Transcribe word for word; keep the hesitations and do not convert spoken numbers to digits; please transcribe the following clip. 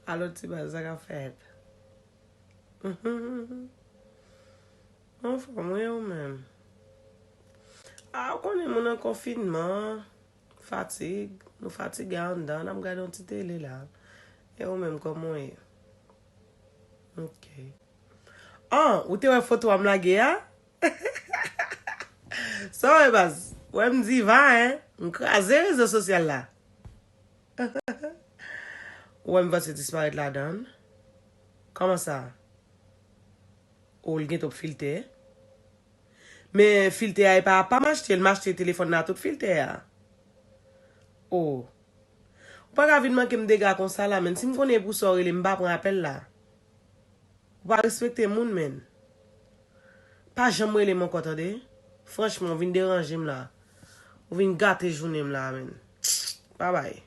Alo, ti baz, sa k ap fèt? Anfòm, wi, ou menm? A, ou konnen moun an konfinman, fatig, nou fatige anndan, n ap gade yon ti tele la. E ou menm, kòman w ye? Ok. An, ou te wè foto a m lage a? Sa w wè, baz? Wè m diva, en? M kraze rezo sosyal la. Ou wè m panse disparèt ladan l? Kòman sa? O, l gen twòp filtè. Men filtè a, e pa, pa m achte l, m achte telefòn nan tout filtè a. O. Ou pa ka vin manke m dega konsa la, menn. Si m konnen e pou sa w rele m, m pa pran apèl la. Ou pa respekte moun, menn. Pa janm rele m ankò, tande? Franchman, ou vin deranje m la. Ou vin gate jounen m la, menn. Babay.